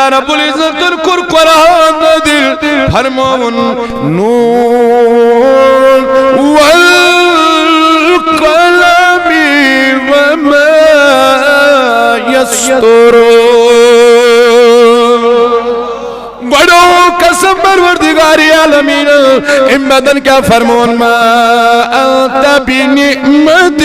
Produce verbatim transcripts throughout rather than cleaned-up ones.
اللہ رب العزتن کوٚر قرآن نازل، فرمووُن، "نون والقلم وما یسطرون۔" گۄڈٕ قسم پروردگار عالمین، امہِ پتن کیٛاہ فرمووُن؟ "ما انت بنعمت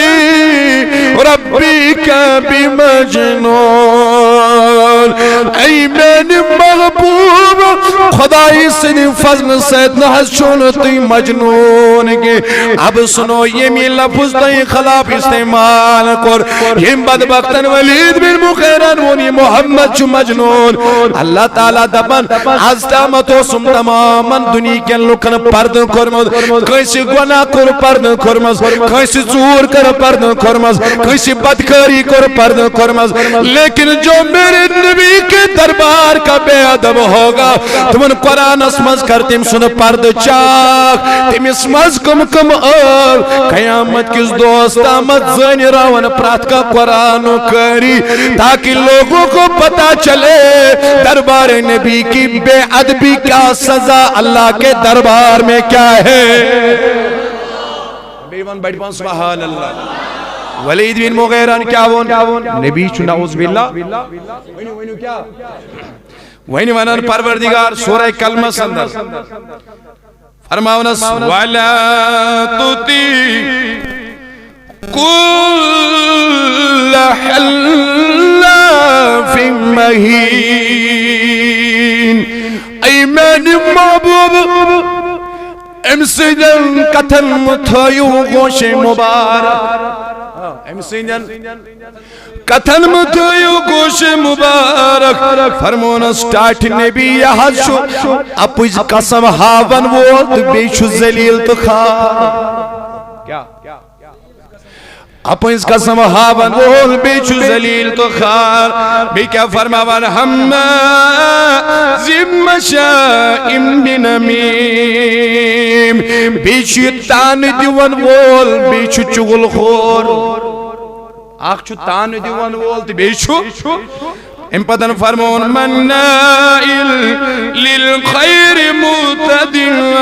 ربک بمجنون۔" اے میانہِ محبوب، خدای سٕنٛدِ فضلہٕ سۭتۍ نہ حظ چھُو نہٕ تُہۍ مجنون کینٛہہ۔ اب سنو، ییٚمہِ لفظ تۄہہِ خلاف استعمال کوٚر، ییٚمہِ بدبختن ولید بن مغیرن ووٚن، یہِ محمد چھُ مجنون۔ اللہ تعالیٰ دپان، از تامتھ اوسُم تمامن دُنیہکٮ۪ن لُکن پردٕ کوٚرمُت، کٲنٛسہِ گۄناہ کوٚر پردٕ کوٚرمُت، کٲنٛسہِ ژوٗر کٔر پردٕ کوٚرمُت، کٲنٛسہِ بدکٲری کوٚر پردٕ کوٚرمُت، لیکن جو میرے نبی کے دربار کا بے ادب ہوگا، تمن قرآنس منٛز کر تٔمۍ سُنٛد پردٕ چاک، تٔمِس منٛز کم کم ٲل قیامت کِس دۄہس تامتھ زٲنراون پرٛٮ۪تھ کانٛہہ قرآن قاری، تاکہ لوگوں کو پتہ چلے دربار نبی کی بے ادبی کا سزا اللہ کے دربار میں کیا ہے۔ بیٚیہِ وَن بَڑِ پَہَن سبحان اللہ۔ ولید بن مغیرہ کیٛاہ ووٚن؟ نبی چھُ نعوذ باللہ۔ ؤنِو، ؤنِو کیٛاہ؟ وۄنۍ وَنان پروردگار سورہ قلمس اندر فرماونس، "ولا تطع كل حلاف مهين۔" اے میانہِ محبوب، أمۍ سٕنٛدٮ۪ن کتھن مہ تھٲیِو گوشے مبارک۔ آ، أمۍ سٕنٛدٮ۪ن کتھن مہ تھٲیِو گوشے مبارک۔ فرمونس، ٹاٹھۍ نبی، یہِ حظ چھُ اپُز قسم ہاون وول تہٕ بیٚیہِ چھُ ذلیل تہٕ خوار۔ کیٛاہ؟ اپُز قسم ہاون وول بیٚیہِ چھُ ذلیل تہٕ خوار۔ بیٚیہِ کیٛاہ فرماوان؟ ہمازٍ مشاء بنمیم۔ بیٚیہِ چھُ یہِ تانہٕ دِوان وول، بیٚیہِ چھُ چُغل خور۔ اکھ چھُ تانہٕ دِوان وول تہٕ بیٚیہِ چھُ اَمہِ پتہٕ فرمووُن، مناع للخیر معتد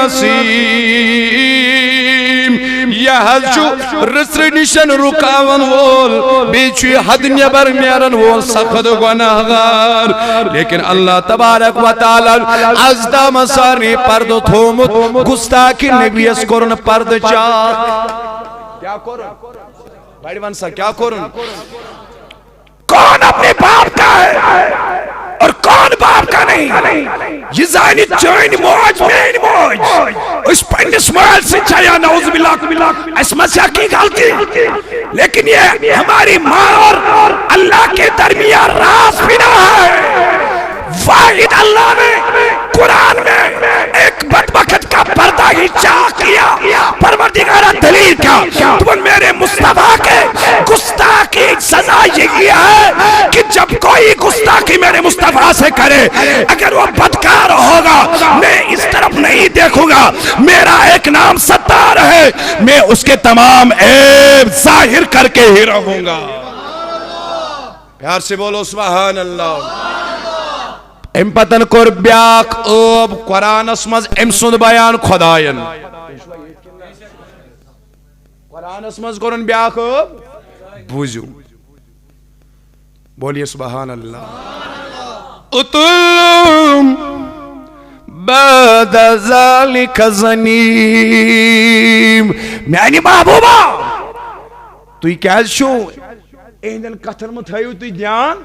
اثیم۔ یہِ حظ چھُ رٕژرِ نِشن رُکاون وول، بیٚیہِ چھُ یہِ حد نٮ۪بر نیرن وول سخت گۄناہ گار۔ لیکن اللہ تبارک و تعالیٰ ہن از تام سارنٕے پردٕ تھوومُت، گستاخِ نبیَس کوٚرُن پردٕ چاک۔ کیٛاہ کوٚرُن؟ بڑِ وَن سا، کیٛاہ کوٚرُن؟ کون اپنے باپ کا ہے اور کون باپ کا نہیں؟ یہ زانی چین موج، مین موج، اس پنڈس موج سے چاہیا، نعوذ باللہ، اس مسیح کی غلطی۔ لیکن یہ ہماری ماں اور اللہ کے درمیان راز بنا ہے۔ واحد اللہ نے قرآن میں ایک بدبخت کا پردہ ہی چاک کیا۔ پروردگارہ، دلیل کیا؟ تم میرے مصطفیٰ کے گستاخی سزا یہی ہے کہ جب کوئی گستاخی میرے مصطفیٰ سے کرے، اگر وہ بدکار ہوگا، میں اس طرف نہیں دیکھوں گا۔ میرا ایک نام ستار ہے، میں اس کے تمام عیب ظاہر کر کے ہی رہوں گا۔ پیار سے بولو سبحان اللہ۔ امہِ پتن کوٚر بیاکھ ٲب قرآنس منٛز أمۍ سُنٛد بیان خداین۔ قرآنس منٛز کوٚرُن بیاکھ ٲب، بوٗزِو۔ بولیے سبحان اللہ۔ عتل بعد ذلك زنیم۔ میانہِ محبوبہ، تُہۍ کیٛازِ چھِو؟ اِہِنٛدٮ۪ن کتھن مہ تھٲیِو تُہۍ دیان۔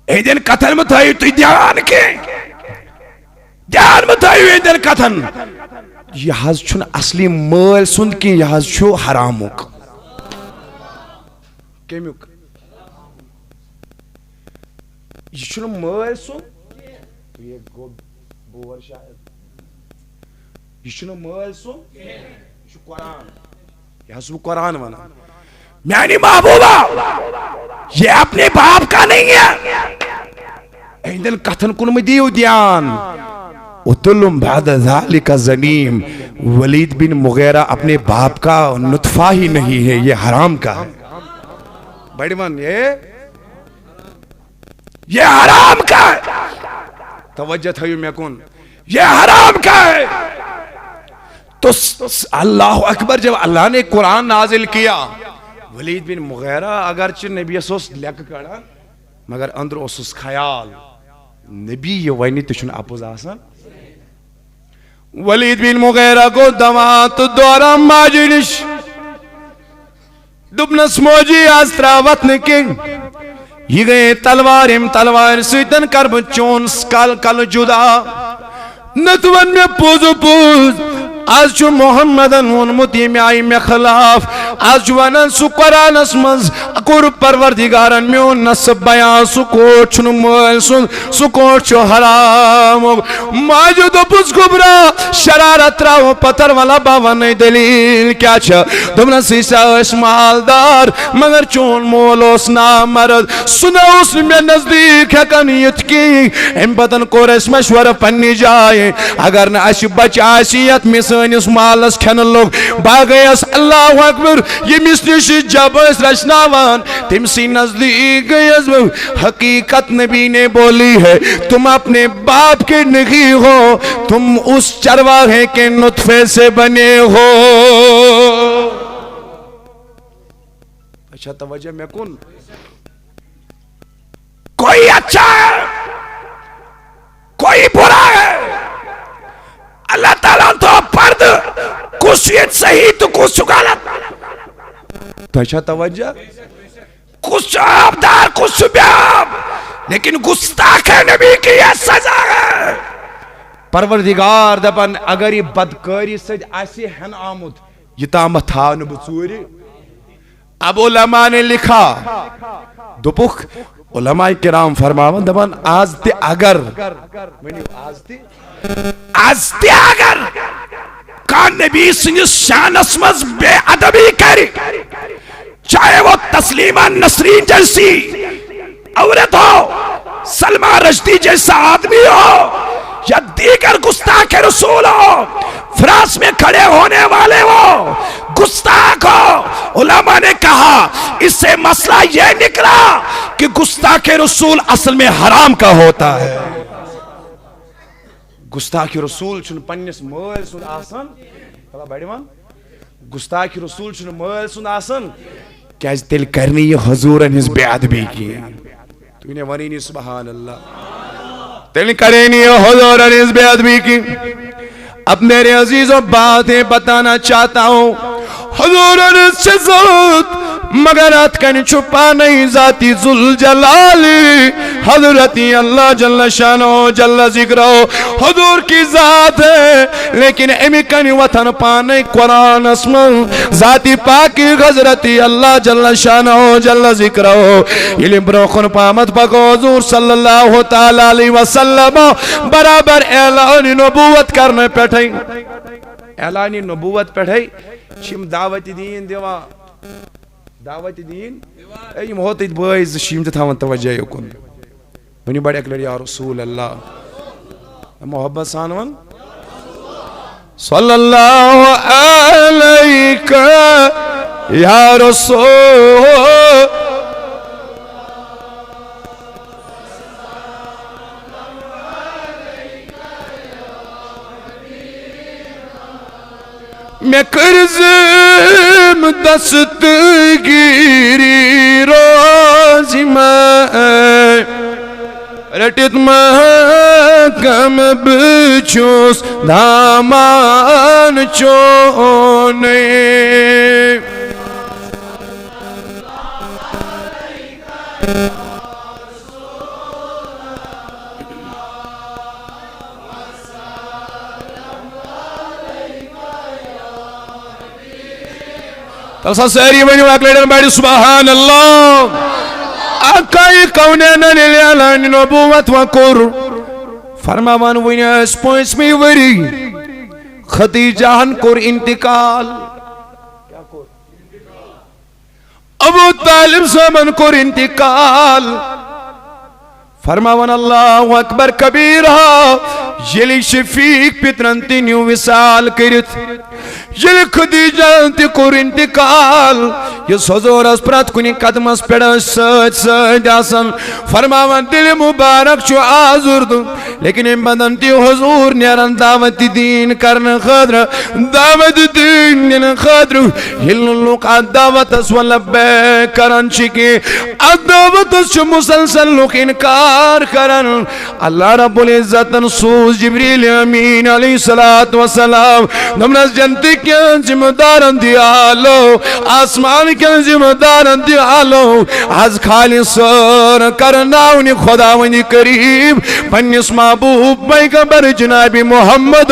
اِہِنٛدٮ۪ن کتھن مہ تھٲیِو تُہۍ دیان کینٛہہ۔ دیان مہ تھٲیِو اِہِنٛدٮ۪ن کتھن۔ یہِ حظ چھُنہٕ اصلی مٲلۍ سُنٛد کینٛہہ، یہِ حظ چھُ حرامُک۔ کمیُک؟ یہِ چھُنہٕ مٲلۍ سُنٛد۔ یہِ گوٚو بور شاید۔ یہِ چھُنہٕ مٲلۍ سُنٛد، یہِ چھُ قرآن۔ یہِ حظ چھُس بہٕ قرآن وَنان۔ میانہِ محبوبہ، یہ اپنے باپ کا نہیں ہے۔ اِہِنٛدٮ۪ن کتھن کُن مہ دِیِو دیان۔ عتل بعد ذلك زنیم۔ ولید بن مغیرہ اپنے باپ کا نطفہ ہی نہیں ہے، یہ حرام کا ہے۔ بڑی ون، یہ یہ حرام کا ہے۔ توجہ تھٲیِو مےٚ کُن۔ یہ حرام کیا ہے؟ تو س-، س-، اللہ اکبر، جب اللہ نے قرآن نازل کیا، ولید بن مغیرہ اگرچہ نبیس اوس لیکہٕ کڑان، مگر أنٛدرٕ اوسُس خیال، نبی یہِ ونہِ تہِ چھُنہٕ اپُز آسان۔ ولید بن مغیرہ گوٚو دوان تہٕ دوران ماجہِ نِش۔ دوٚپنس، "موجی، از تراوتھ نہٕ کینٛہہ۔ یہِ گٔیے تلوار، امہِ تلوارِ سۭتۍ کرٕ بہٕ چون کل-، کلہٕ جدا۔ نتہٕ ون مےٚ پوٚز پوٚز، از چھُ محمدن ووٚنمُت ییٚمہِ آیہِ مےٚ خلاف۔ از چھُ ونان سُہ قرآنس منٛز، کوٚر پروردگارن میون نصب بیان، سُہ کوٹھ چھُنہٕ مٲلۍ سُنٛد، سُہ کوٹھ چھُ حرام۔" ماجہِ دوٚپُس، "گوٚبرا، شرارت تراوو پتھر، ولا بہٕ ونے دلیل کیا چھِ۔" دوٚپنس، "أسۍ ہا ٲسۍ مالدار، مگر چون مول اوس نامرد، سُہ نہ اوس نہٕ مےٚ نزدیٖک ہٮ۪کان یِتھ کِہیٖنۍ۔" امہِ پتن کوٚر اَسہِ مشورٕ پننہِ جایہِ، اگر نہٕ اَسہِ بچہِ آسہِ یتھ مےٚ سٲنِس مالس کھٮ۪نہٕ لوٚگ، بہٕ گٔیس، اللہ اکبر، ییٚمِس نِش یہِ جب ٲسۍ رچناوان، تٔمۍ سٕے نزدیٖک گٔیس بہٕ۔ حقیقت نبی نے بولی ہے، تم اپنے باپ کے نہیں ہو، تم اس چرواہے کے نطفے سے بنے ہو۔ اچھا، توجہ مےٚ کُن۔ کوئی اچھا ہے، کوئی برا ہے۔ اللہ تعالیٰ تو پرد، کُس چھُ ییٚتہِ صحیح تہٕ کُس چھُ غلط۔ تۄہہِ چھا توجہ؟ کُس چھُ آبدار، کُس چھُ بے آب، لیکن گستاخ نبی کی یہ سزا ہے۔ پروردگار دپان، اگر یہِ بدکٲری سۭتۍ آسہِ ہٮ۪نہٕ آمُت، یہِ تامَتھ تھاونہٕ بہٕ ژوٗرِ۔ اب علماء نے لکھا، دوٚپُکھ، علماء کرام فرماوان، دپان، از تہِ اگر، ؤنِو، از تہِ، از تہِ اگر کانٛہہ نبی سٕنٛدِس شانس منٛز بے ادبی کرِ، چاہے وہ تسلیمہ نسرین جیسی عورت ہو، سلمان رشدی جیسا آدمی ہو، یا دیگر گستاخ رسول ہو، فرانس میں کھڑے ہونے والے ہو، گستاخ ہو، علماء نے کہا، اس سے مسئلہ یہ نکلا کہ گستاخ رسول اصل میں حرام کا ہوتا ہے۔ گستاخ رسول چھُنہٕ پننِس مٲلۍ سُنٛد آسان۔ تھوڑا بڑِ وَن۔ گستاخ رسول چھُنہٕ مٲلۍ سُنٛد آسان۔ کیازِ تیٚلہِ کرِ نہٕ یہِ حضوٗرن ہٕنٛز بے ادبی کینٛہہ۔ تُہۍ نے وَنٲنی سبحان اللہ۔ تیٚلہِ کرے نہٕ یہِ حضوٗرن ہٕنٛز بے ادبی کینٛہہ۔ اب میرے عزیزوں، باتیں بتانا چاہتا ہوں۔ حضورن سے ذات، مگر اتھ کنہِ چھُ پانے ذاتی ذوالجلال حضرت اللہ جل شانہ جل ذکرہ حضور کی ذات ہے، لیکن امہِ کنہِ وتھن پانے قرآنس منٛز ذاتی پاکی حضرت اللہ جل شانہ جل ذکرہ۔ ییٚلہِ برونٛہہ کُن پہمتھ پکو حضور صلی اللہ تعالی علیہ وسلم برابر اعلان نبوت کرنہٕ پٮ۪ٹھے، اعلان نبوت پٮ۪ٹھے چھِ یِم دعوت دین دِوان۔ دعوت دین۔ اے، یِم ہوتٕتۍ بٲے زٕ چھِ، یِم تہِ تھاوان توجہ یوکُن۔ ؤنِو بڑٕ اَکہِ لَٹہِ، یا رسول اللہ۔ محبت سان وَن۔ صلی اللہ علیک یا رسول۔ مےٚ کٔرزم دستگیری روزِ مےٚ، رٔٹِتھ محکم بہٕ چھُس دامان چونٕے۔ تَلہٕ سا سٲری ؤنِو اَکہِ لَٹہِ بَڑِ سبحان اللہ۔ آقای کونینن ییٚلہِ اعلان نبوت وۄنۍ کوٚر، فرماوان وٕنہِ ٲسۍ پٲنٛژمہِ ؤری، خدیجہ ہن کوٚر انتقال۔ ابو طالب صٲبن کوٚر انتقال۔ فرماوان اللہ اکبر کبیرہ، ییٚلہِ شفیق پترن تہِ نیوٗ وصال کٔرِتھ، ییٚلہِ خدیجہ تہِ کوٚر انتقال، یُس حضورس پرٛٮ۪تھ کُنہِ قدمس پٮ۪ٹھ ٲسۍ سۭتۍ سۭتۍ آسان، فرماوان دِلہِ مبارک چھُ آزُردٕ، لیکن امہِ پتہٕ تہِ حضور نیران دعوت دین کرنہٕ خٲطرٕ، دعوت دین دِنہٕ خٲطرٕ۔ ییٚلہِ نہٕ لوٗکھ اتھ دعوتس و لبیک کران چھِ کینٛہہ، اتھ دعوتس چھِ مسلسل لوٗکھ انکار کران۔ اللہ رب العزتن سوٗز جبریل امین علیہ الصلوۃ والسلام۔ دوٚپنس، جنتہٕ کٮ۪ن ذمہٕ دارن دِ آلو، آسمان کٮ۪ن ذمہٕ دارن دِ آلو۔ از کھالہِ سٲر کرناونہِ خداوندِ کریم پننِس محبوب پیغمبر جناب محمد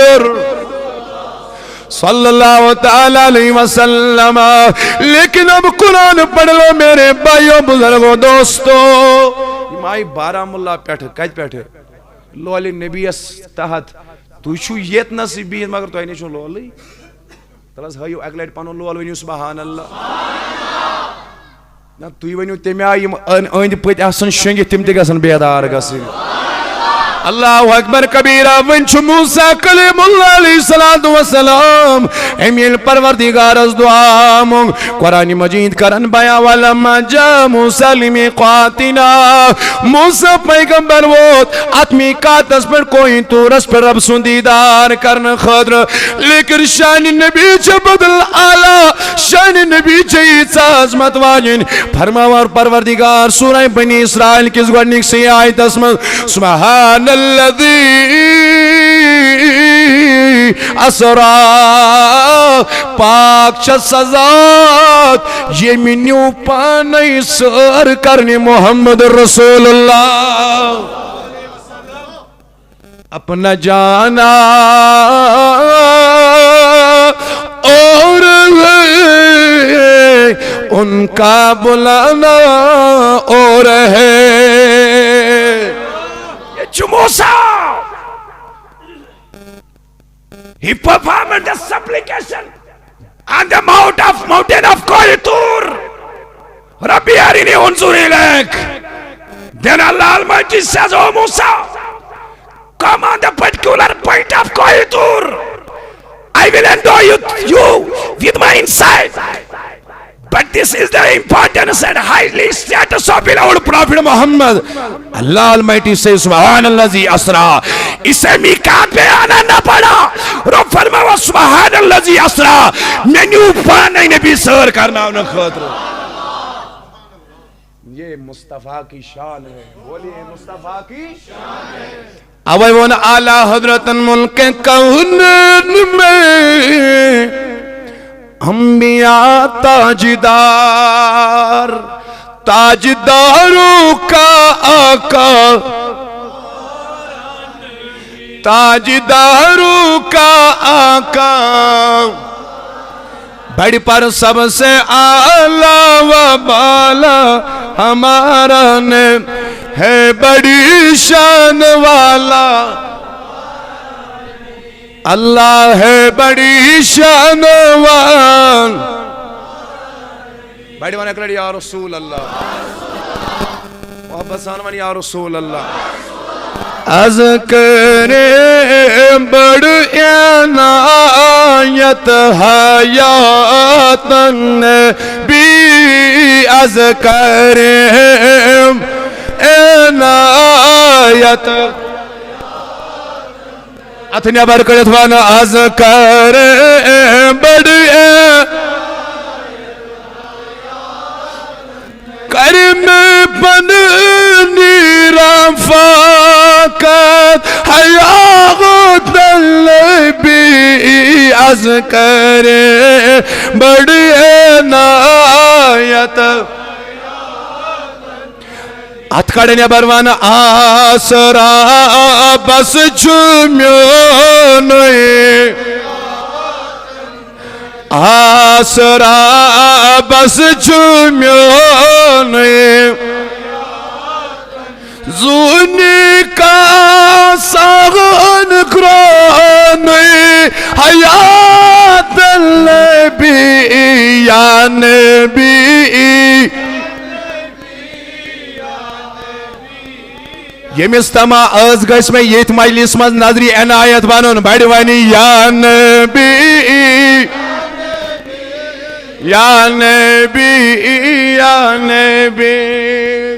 صلی اللہ تعالیٰ علیہ وسلم۔ لیکن اب قرآن پڑھ لو میرے بھائیو، بزرگوں، دوستو۔ یِم آیہِ بارہمولہ پٮ۪ٹھٕ، کتہِ پٮ۪ٹھٕ؟ لولِ نبیَس تحت۔ تُہۍ چھِو ییٚتنَسٕے بِہِتھ، مگر تۄہہِ نَے چھُو لولٕے۔ تَلہٕ حظ ہٲیِو اَکہِ لَٹہِ پَنُن لول، ؤنِو سبحان اللہ۔ نہ، تُہۍ ؤنِو، تَمہِ آیہِ یِم أن-، أنٛدۍ پٔتۍ آسَن شۄنٛگِتھ، تِم تہِ گژھن بیدار گژھٕنۍ۔ اللہ اکبر کبیرہ۔ وۄنۍ چھُ موسیٰ کلیم اللہ علیہ الصلوۃ والسلام، أمۍ ییٚلہِ پروردگارس دعا مۄنگ، قرآن مجید کرن بیان، ولما جاء موسیٰ لمیقاتنا، موسیٰ پیغمبر ووت اتھ میقاتس پٮ۪ٹھ، کوہ طورس پٮ۪ٹھ رب سُنٛد دیدار کرنہٕ خٲطرٕ۔ لیکن شان نبی چھِ بدل اعلیٰ، شان نبی چھِ ییٖژاہ عظمت واجِنۍ۔ فرماوان پروردگار سورہ بنی اسرائیل کِس گۄڈنِکسٕے آیتس منٛز، سبحان الذی اسریٰ، پاک چھا سۄ ذات ییٚمۍ نیوٗ پانے سٲر کرنہِ محمد رسول اللہ۔ اپنا جانا اور ہے، ان کا بلانا اور ہے۔ یہ چھُ موسیٰ۔ He performed the supplication on the mount of, mountain of Koh Tur. ربی ارینی انظر الیک۔ Then Allah Almighty says, "O Musa, come on the particular point of Koh Tur. I will endow you, you with my insight." But this is the importance and highly status of beloved Prophet Muhammad. Allah Almighty says, سبحان الذی اسریٰ۔ اسے میقات پہ آنا نہ پڑا۔ رب فرماوا، سبحان الذی اسریٰ۔ مےٚ نیوٗ پانے نبی سٲر کرناونہٕ خٲطرٕ۔ یہ مصطفیٰ کی شان ہے۔ بولیے، مصطفیٰ کی شان ہے۔ اوے ووٚن اعلیٰ حضرتن ملک کونین میں انبیاء تاجدار، تاجداروں کا آقا، تاجداروں کا آقا۔ بڑی پر سب سے اعلیٰ و بالا ہمارا نبی ہے، بڑی شان والا اللہ ہے، بڑی شان والا۔ بڑی ون اکڑ یا رسول اللہ۔ محبت سان ون یا رسول اللہ۔ از کرم بڑ عنایت حیات نبی، از کرم عنایت۔ اتھ نٮ۪بر کٔڑِتھ ون، از کرم بڑ کرم پننی رفاقت حیات نبی، از کرم بڑ عنایت۔ اتھ کڑ نٮ۪بر ون، آسرا بس چھُ میونُے۔ آسرا بس چھُ میونُے، زوٗنہِ کاسہٕ ہن کرٛونُے، حیات نبی یا نبی۔ ییٚمِس تما ٲس، گژھِ مےٚ ییٚتھۍ مجلس منٛز نظرِ عنایت بنُن۔ بڑِ ونہِ یا نبی، یا نبی، یا نبی،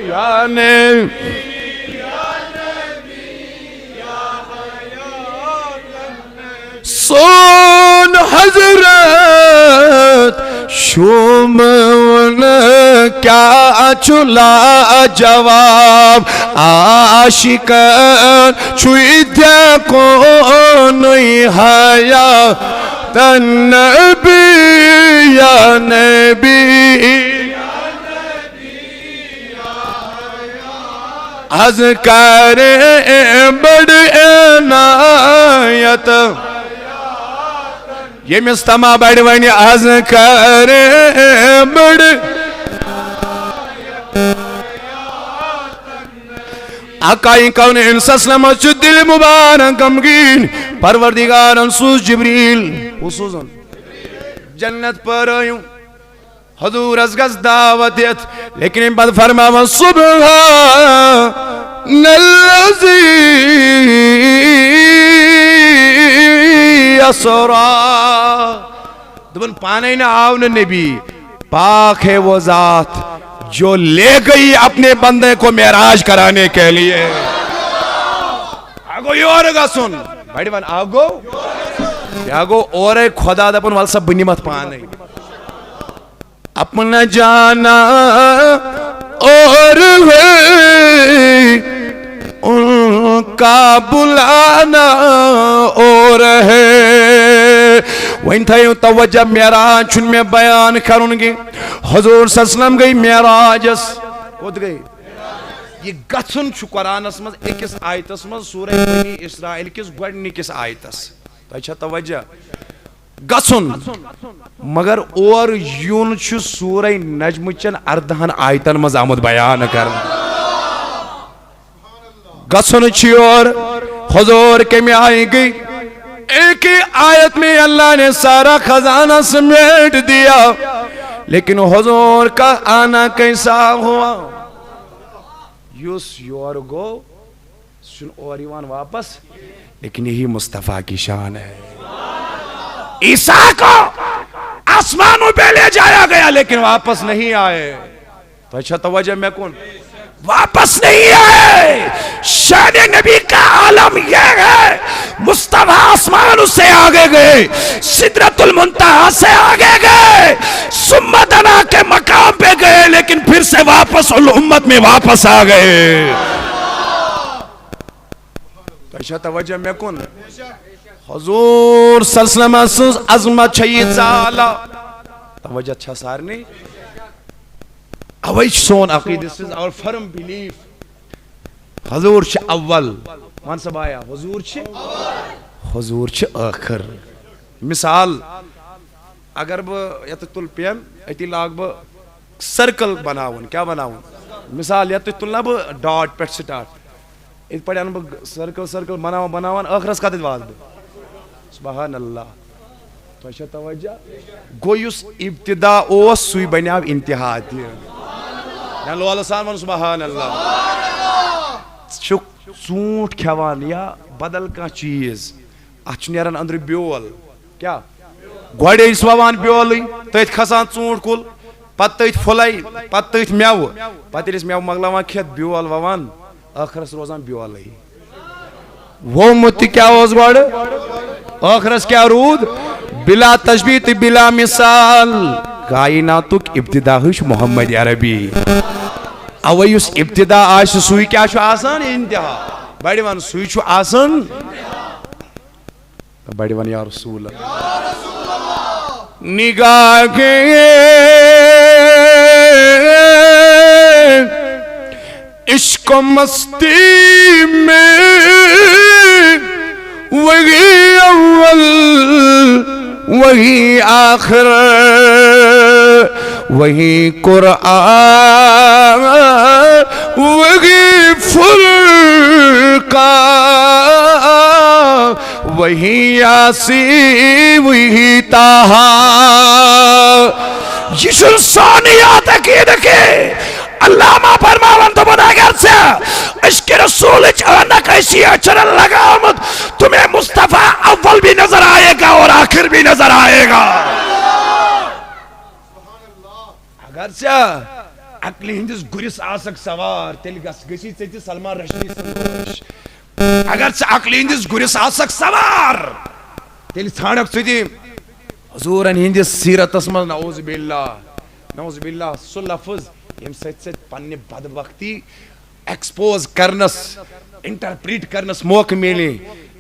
یا نبی۔ کون حضرت شومون کیا چھ لاجواب، عاشقن چھوئی دیا کون حیات نبی یا نبی۔ از کر بڑ عنایت۔ ییٚمِس تما بڑِ وۄنۍ از کر بڑ۔ آقا کونین صلی اللہ علیہ وسلم چھُ دِل مبارک غمگیٖن۔ پروردگارن سوٗز جبریل۔ کُس سوٗزُن؟ جنت پٲرٲیِو۔ حضورس گژھ دعوت دِتھ، لیکن امہِ پتہٕ فرماوان، سبحان الذی اسرا۔ دپان پانے نہ آو نہ نبی، پاک ہے وہ ذات جو لے گئی اپنے بندے کو معراج کرانے کے لیے۔ آ گوٚو یورٕ گژھُن۔ بڑِ ون، آ گوٚو۔ یا گوٚو اورے خدا دپان، ول سا بہٕ نِمتھ پانے۔ اپنا جانا اور ہے، ان کا بلانا اور ہے۔ وۄنۍ تھٲیِو توجہ، معراج چھُنہٕ مےٚ بیان کرُن کینٛہہ۔ حضور صلی اللہ علیہ وسلم گٔے معراجس۔ کوٚت گٔے؟ یہِ گژھُن چھُ قرآنس منٛز أکِس آیتس منٛز، سورہ بنی اسرائیل کِس گۄڈٕنِکِس آیتس۔ تۄہہِ چھا توجہ؟ گژھُن۔ مگر اور یُن چھُ سورہ نجم چٮ۪ن اردہن آیتن منٛز آمُت بیان کرنہٕ۔ گژھُن چھُ یور۔ حضور کمہِ آیہِ گٔے؟ ایک ہی آیت میں اللہ نے سارا خزانہ سمیٹ دیا، لیکن حضور کا آنا کیسا ہوا؟ یُس یور گوٚو، سُہ چھُنہٕ اورٕ یِوان واپس، لیکن یہی مصطفیٰ کی شان ہے۔ عیسیٰ کو آسمانوں پہ لے جایا گیا، لیکن واپس نہیں آئے۔ تۄہہِ چھا توجہ مےٚ کُن؟ واپس نہیں آئے۔ شان نبی کا عالم یہ ہے، مصطفیٰ آسمان سے آگے گئے، سدرۃ المنتہا سے آگے گئے، ثم دنا کے مقام پہ گئے، لیکن پھر سے واپس الامت میں واپس آ گئے۔ تۄہہِ چھا توجہ مےٚ کُن؟ حضور صلی اللہ علیہ وسلم سٕنٛز عظمت چھےٚ ییٖژاہ اعلیٰ۔ توجہ چھا سارنٕے؟ اوے چھُ سون عقیدٕ، this is our firm belief۔ حضور چھِ اول۔ وَن سا بایا، حضور چھِ، حضور چھِ ٲخٕر۔ مثال، اگر بہٕ یَتھ تُلہٕ پٮ۪ن، أتی لاگہٕ بہٕ circle بناوُن۔ کیٛاہ بناوُن؟ مثال، یَتھ تُہۍ تُلنا بہٕ dot پٮ۪ٹھ start۔ یِتھ پٲٹھۍ اَنہٕ بہٕ circle، circle بناوان، بناوان، ٲخرس کَتٮ۪تھ واتہٕ بہٕ؟ سبحان اللہ۔ تۄہہِ چھا توجہ؟ گوٚو یُس ابتدا اوس، سُے بنیٛاو انتہا تہِ۔ یا لولہٕ سان وَن سبحان اللہ۔ ژٕ چھُکھ ژوٗنٛٹھ کھٮ۪وان یا بدل کانٛہہ چیٖز، اَتھ چھُ نیران أنٛدرٕ بیول۔ کیٛاہ؟ گۄڈٕ ٲسۍ وَوان بیولٕے، تٔتھۍ کھسان ژوٗنٛٹھ کُل، پتہٕ تٔتھۍ پھُلے، پتہٕ تٔتھۍ مٮ۪وٕ، پتہٕ ییٚلہِ أسۍ مٮ۪وٕ مۄکلاوان کھٮ۪تھ، بیول وَوان، ٲخرس روزان بیولٕے۔ ووٚمُت تہِ کیٛاہ اوس گۄڈٕ؟ ٲخرس کیٛاہ روٗد؟ بلا تشبیہ تہٕ بلا مثال۔ کائناتُک ابتدا ہٕے چھُ محمد عربی۔ اوے یُس ابتدا آسہِ، سُے کیٛاہ چھُ آسان؟ انتہا۔ بڑِ وَن، سُے چھُ آسان۔ بڑِ وَن یا رسول اللہ۔ نگاہ عشق و مستی میں وہی اول، وہی آخر، وہی قرآن، وہی فرقان، وہی یاسین، وہی طٰہٰ۔ یہ چھُ سون یاد عقیدٕ کہِ علامہ فرماوان دوٚپُن، اگر ژےٚ عشق رسولٕچ عٲنکھ آسی أچھن لگاومٕژ، تمہیں مصطفیٰ اول بھی نظر آئے گا اور آخر بھی نظر آئے گا۔ اگر ژےٚ عقلہِ ہٕنٛدِس گُرِس آسکھ سوار، تیٚلہِ گژھ، گٔژھی ژےٚ تہِ سلمان رشدی سٕنٛز عٲش۔ اگر ژٕ عقلہِ ہٕنٛدِس گُرِس آسکھ سوار، تیٚلہِ ژھانڈکھ ژٕ تہِ حضورن ہٕنٛدِس سیرتس منٛز، نعوذ باللہ، نعوذ باللہ، سُہ لفظ ییٚمہِ سۭتۍ ژےٚ پننہِ بدبختی ایکسپوز کرنس، انٹرپریٹ کرنس موقع میلہِ،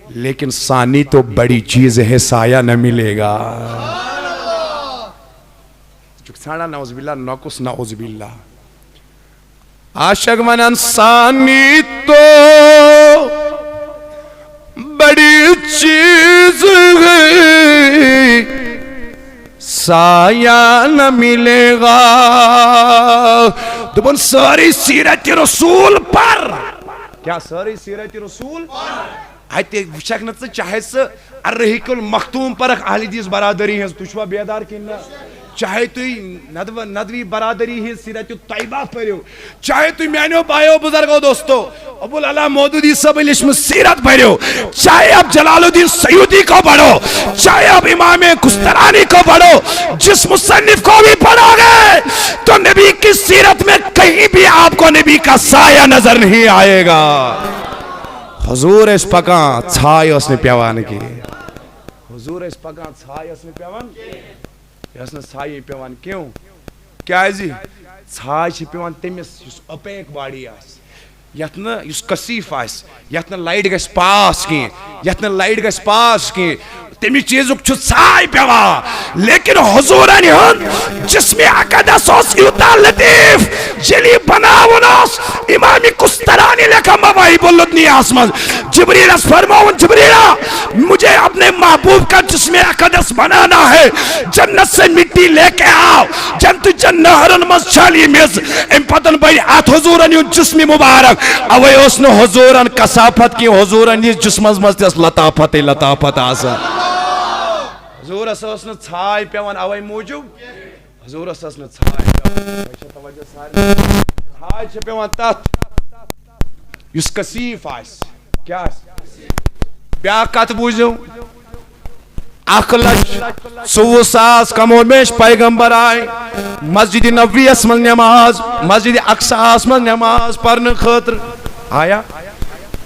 لیکن ثانی تو بڑی چیز ہے، سایہ نہ ملے گا۔ ژٕ چھُکھ ژھانڈان نعوذ باللہ نقص، نعوذ باللہ۔ عاشق ونان ثانی تو بڑی چیز ہے، سایہ نہ ملے گا۔ دوٚپُن سٲرٕے سیرت رسول پر۔ کیٛاہ سٲرٕے سیرت رسول؟ اتہِ وٕچھکھ نہٕ ژٕ، چاہے ژٕ الرحیق المختوم پرکھ اہل حدیث برادری ہٕنٛز، تُہۍ چھِوا بیدار کِنہٕ نہ؟ چاہے تُہۍ ندو-، ندوی برادری ہٕنٛز سیرت طیبہ پٔرِو، چاہے تُہۍ میانیو بایو بزرگو دوستو ابو العلا مودودی صٲبٕنۍ لیچھمٕژ سیرت پٔرِو، چاہے آپ جلال الدین سیوطی کو پڑھو، چاہے آپ امام کسترانی کو پڑھو، جس مصنف کو بھی پڑھو گے تو نبی کی سیرت میں کہیں بھی آپ کو نبی کا سایہ نظر نہیں آئے گا۔ حضور ٲسۍ پکان، ژھاے ٲس نہٕ پٮ۪وان کینٛہہ۔ حضور ٲسۍ پکان، ژھاے ٲس نہٕ پٮ۪وان، یہِ ٲس نہٕ ژھایہِ پٮ۪وان کینٛہہ۔ کیٛازِ؟ ژھاے چھِ پٮ۪وان تٔمِس یُس اوپیک باڈی آسہِ، یتھ نہٕ، یُس کثیف آسہِ، یتھ نہٕ لایٹ گژھِ پاس کینٛہہ، یتھ نہٕ لایٹ گژھِ پاس کینٛہہ، تمہِ چیزُک چھُ ژھاے پٮ۪وان۔ لیکن حضورن ہُنٛد جسم اقدس اوس یوٗتاہ لطیف، ییٚلہِ یہِ بناوُن اوس، امام کسترانی لیکھان مواہب اللدنیاہس منٛز، جبریلس فرماوُن، جبریلا، مجھے اپنے محبوب کا جسم اقدس بنانا ہے، جنت سے مٹی لے کے آؤ، جنت چن نہرن منٛز چھل یہِ میٚژ۔ امہِ پتن بنہِ اتھ حضورن ہُنٛد جسم مبارک۔ اوے اوس نہٕ حضورن کثافت کینٛہہ، حضورن ہٕنٛدِس جسمس منٛز تہِ ٲس لطافت، لطافت آسان۔ حضورس ٲس نہٕ ژھاے پٮ۪وان، اوے موٗجوٗب حضورس ٲس نہٕ ژھاے پٮ۪وان۔ وۄنۍ چھےٚ توجہ سارنٕے؟ ژھاے چھِ پٮ۪وان تتھ، یُس کثیف آسہِ۔ کیٛاہ آسہِ؟ بیٛاکھ کتھ بوٗزِو، اکھ لچھ ژوٚوُہ ساس کمو بیش پیغمبر آے مسجد نبویس منٛز نماز، مسجد اقصاہس منٛز نماز پرنہٕ خٲطرٕ۔ آیا؟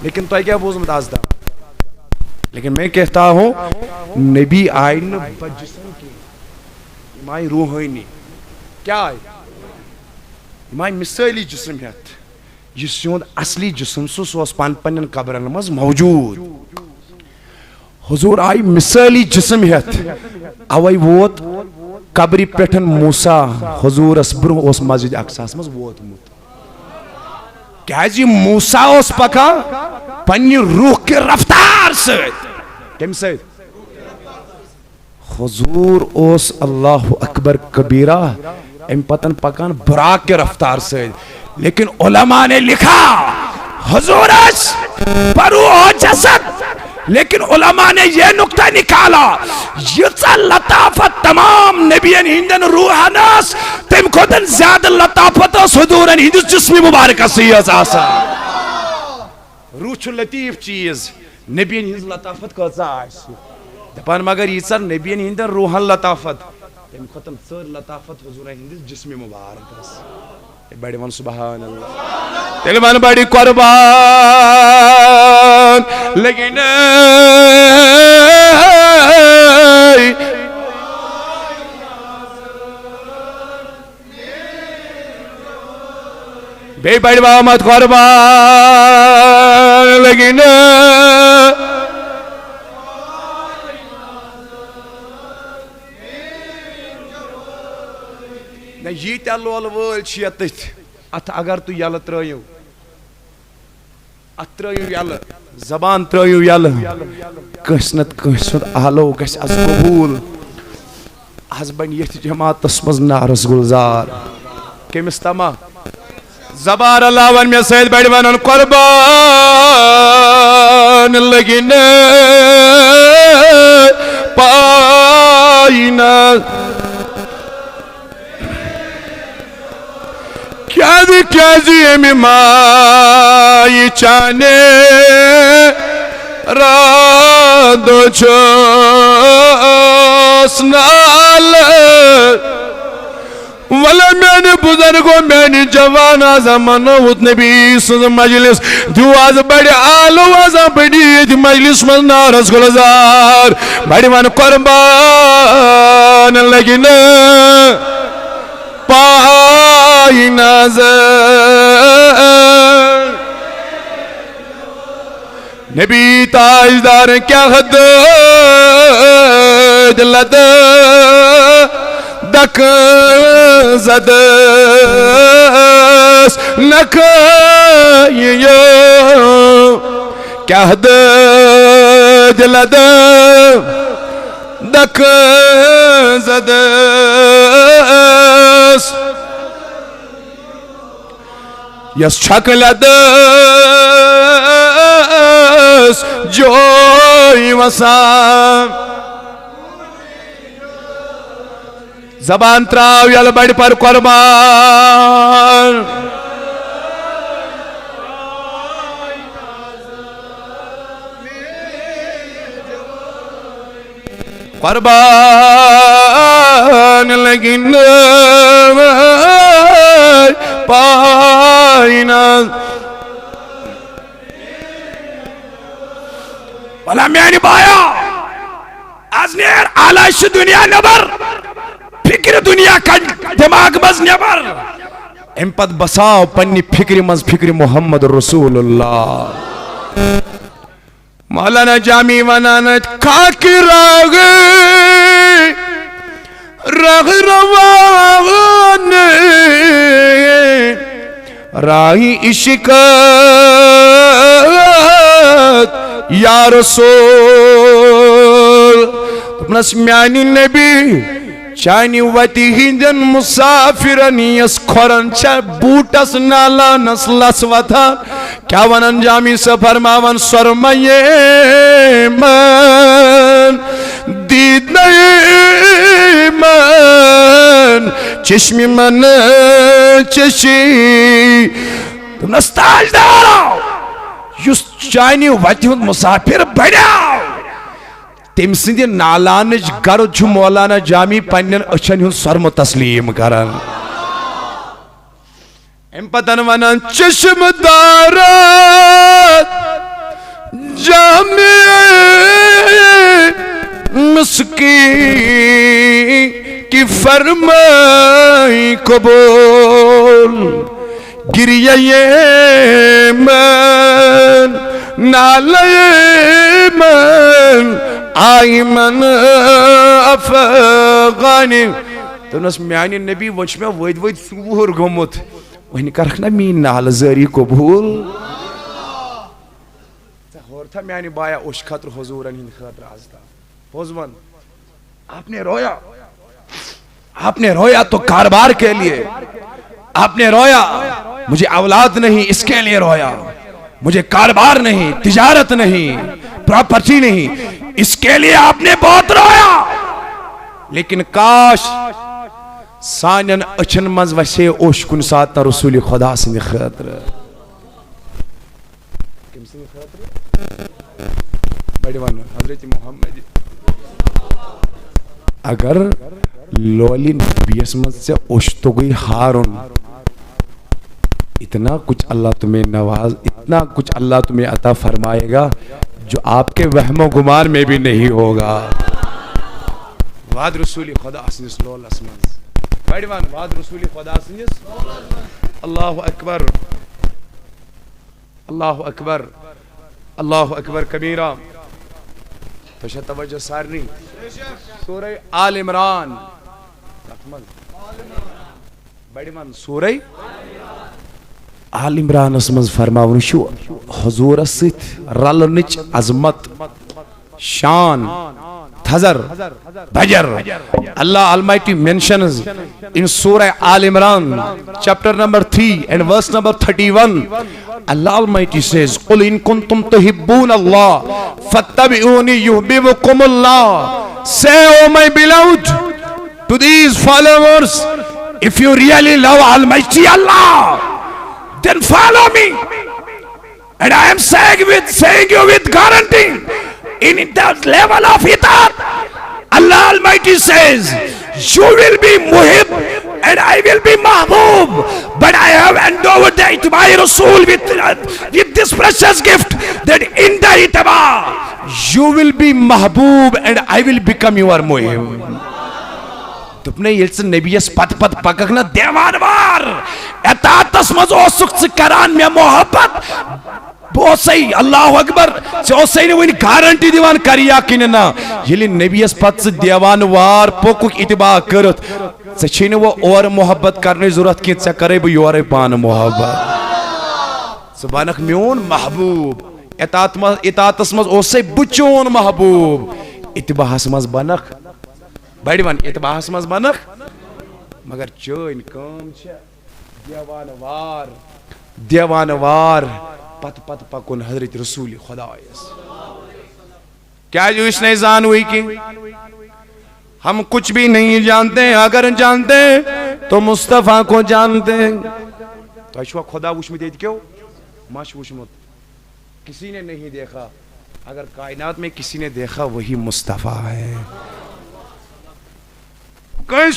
لیکن تۄہہِ کیٛاہ بوٗزمُت آز تام؟ لیکن میں کہتا ہوں، نبی آے نہٕ بجسم کینٛہہ، یِم آے روحٲنی۔ کیٛاہ آے؟ یِم آے مثٲلی جسم ہٮ۪تھ۔ یُس یِہُنٛد اصلی جسم سُہ، سُہ اوس پن-، پننٮ۪ن قبرن منٛز موجود۔ حضور آیہِ مثٲلی جسم ہٮ۪تھ، اوے ووت قبرِ پٮ۪ٹھ موسیٰ حضورس برونٛہہ اوس مسجد اقصاہس منٛز ووتمُت۔ کیازِ موسیٰ اوس پکان پننہِ روح کہِ رفتار سۭتۍ۔ کمہِ سۭتۍ؟ حضور اوس اللہ اکبر کبیرہ، امہِ پتن پکان براق کہِ رفتار سۭتۍ۔ لیکن علماء نے لکھا، حضور ٲسۍ بروح و جسد، لیکن علماء نے یہ نقطہ نکالا، ییٖژاہ لطافت تمام نبین ہٕنٛدٮ۪ن روحن ٲس، تمہِ کھۄتہٕ زیادٕ لطافت ٲس حضورن ہٕنٛدِس جسمِ مبارکس سۭتۍ ٲس آسان۔ روح چھُ لطیف چیز، نبین ہٕنٛز لطافت کۭژاہ آسہِ۔ دپان مگر ییٖژاہ نبین ہٕنٛدٮ۪ن روحن لطافت، تمہِ کھۄتہٕ ژٔر لطافت حضورن ہٕنٛدِس جسمِ مبارکس۔ تیٚلہِ بڑِ وَن سبحان اللہ۔ تیٚلہِ وَن بڑِ قربان۔ لیکن بیٚیہِ بڑِ وامت قربان لگی نہٕ۔ نہ، ییٖتیٛاہ لولہٕ وٲلۍ چھِ ییٚتٮ۪تھ، اَتھ اگر تُہۍ یَلہٕ ترٛٲیِو، اَتھ ترٛٲیِو یَلہٕ، زبان ترٛٲیِو یَلہٕ، کٲنٛسہِ نَتہٕ کٲنٛسہِ ہُنٛد آلو گژھِ از قبوٗل۔ از بنہِ یتھ جماعتس منٛز نعرس گلزار۔ کٔمِس تما؟ زبار اللہ ون مےٚ سۭتۍ بڑِ ونان قربان لگی نہٕ پاینس۔ کیازِ، کیازِ ییٚمہِ مایہِ چانہِ رادو چھُس نالہٕ۔ ولہ میانہِ بزرگو، میانہِ جوان، از منوت نبی سٕنٛز مجلس، دیو از بڑِ آلو از بڑِ ییٚتہِ مجلس منٛز نارس گلزار، بڑِ ون قربان لگہِ نہٕ پاے نظر۔ نبی تاجدار کیٛاہ دٲدۍ لدٕ دکہٕ زدس نکھٕ یِیو۔ کیٛاہ دٲدۍ لدٕ دکہٕ زدس۔ یس چھکلہ دس جوی وسان۔ زبان تراو یل بڑ پر قربان۔ قربان لگن پائنا۔ ولا میانہِ بایا، از نیر آلائش دنیا نبر، فکر دنیا کڑ دماغ منٛز نبر۔ امہِ پتہٕ بساو پننہِ فکرِ منٛز فکرِ محمد رسول اللہ۔ مولانا جامی ونان، خاک راغ، راغ روان، راہی عشقت یا رسول۔ دوٚپنس، میانہِ نبی، چانہِ وتہِ ہٕنٛدٮ۪ن مسافرن یس کھۄرن چھےٚ بوٗٹس نالانس لژھ وتھان۔ کیٛاہ ونان جامی صٲب؟ فرماوان، سۄرمہٕ یمن، دیدٕ یمن، چشمہٕ یمن، چشی۔ دوٚپنس، تاجدارو، یُس چانہِ وتہِ ہُنٛد مسافر بنیو، تٔمۍ سٕنٛدِ نالانٕچ غرض چھُ مولانا جامی پننٮ۪ن أچھن ہُنٛد سۄرمہٕ تسلیم کران۔ امہِ پتن ونان، چشم دارت جامی مسکی کی فرمائی قبول۔ گریہ من، نالہ من، آئی من افغانی۔ دوٚپنس، میانہِ نبی، وۄنۍ چھُ مےٚ ؤدۍ ؤدۍ ژوٚوُہُر گوٚمُت، وۄنۍ کرکھ نا میٲنۍ نالہٕ زٲری قبول؟ ژےٚ ہورتھا میانہِ بایا اوٚش خٲطرٕ حضوٗرن ہٕنٛدِ خٲطرٕ از تام؟ پوٚز ون، آپ نے رویا، آپ نے رویا تو کاروبار کے لیے، آپ نے رویا مجھے اولاد نہیں اس کے لیے رویا، مجھے کاروبار نہیں، تجارت نہیں، پراپرٹی نہیں، اس کے لیے آپ نے بہت رویا۔ لیکن کاش سانٮ۪ن أچھن منٛز وسے اوٚش کُنہِ ساتہٕ رسول خدا سٕنٛدِ خٲطرٕ۔ کٔمۍ سٕنٛدِ خٲطرٕ؟ بڑِ ونہٕ حضرت محمد۔ اگر لولہِ نبیَس منٛز ژےٚ اوٚش توٚگُے ہارُن، اتنا کچھ اللہ تمہیں نواز، اتنا کچھ اللہ تمہیں عطا فرمائے گا جو آپ کے وہم و گمان میں بھی نہیں ہوگا۔ واد رسول خدا سٕنٛدِس لولس منٛز۔ بڑِ ون، واد رسول خدا سٕنٛدِس۔ اللہ اکبر۔ اللہ اکبر، اللہ اکبر کبیرہ۔ تۄہہِ چھا توجہ سارنٕے؟ سورہ آل عمران۔ کتھ منٛز؟ بڑِ ون، سورہ آل عمرانس منٛز فرماوُن چھُ حضوٗرس سۭتۍ رلنٕچ عظمت۔ شان، تھزر، بجر۔ Allah Almighty mentions in Surah Al Imran, chapter number three and verse number thirty-one. Allah Almighty says, قل إن كنتم تحبون الله فاتبعوني يحببكم الله. Say, oh my beloved, to these followers, if you really love Almighty Allah, then follow me. And I am saying with, saying you with guarantee, in that level of itaat, Allah Almighty says, You will be محب and I will be محبوب. But I have endowed the اتباع رسول with, with this precious gift, that in the اتباع you will be محبوب and I will become your محب. دوٚپنَے، ییٚلہِ ژٕ نبیَس پتہٕ پتہٕ پککھ نا دیوان وار، اطاعتس منٛز اوسُکھ ژٕ کران مےٚ محبت، بہٕ اوسَے، اللہ اکبر، ژےٚ اوسَے نہٕ وٕنہِ گارنٹی دِوان کریہ کِنہٕ نہ۔ ییٚلہِ نبیَس پتہٕ ژٕ دیوان وار پوٚکُکھ اتباع کٔرِتھ، ژےٚ چھے نہٕ وۄنۍ اورٕ محبت کرنٕچ ضروٗرت کینٛہہ، ژےٚ کرے بہٕ یورے پانہٕ محبت۔ ژٕ بنکھ میون محبوب۔ اطاعت منٛز، اطاعتس منٛز اوسَے بہٕ چون محبوب، اتباعس منٛز بنکھ، بڑِ ون، اتباعس منٛز بنکھ۔ مگر چٲنۍ کٲم چھےٚ دیوان وار، دیوان وار پتہٕ پتہٕ پکُن حضرت رسول خدایس۔ کیازِ أسۍ نے زانوٕے کینٛہہ؟ ہم کچھ بھی نہیں جانتے، اگر جانتے تو مصطفیٰ کو جانتے۔ تۄہہِ چھُوا خدا وٕچھمُت ییٚتہِ کیو؟ ما چھُ وٕچھمُت؟ کسی نے نہیں دیکھا۔ اگر کائنات میں کسی نے دیکھا، وہی مصطفیٰ ہے۔ کٲنٛسہِ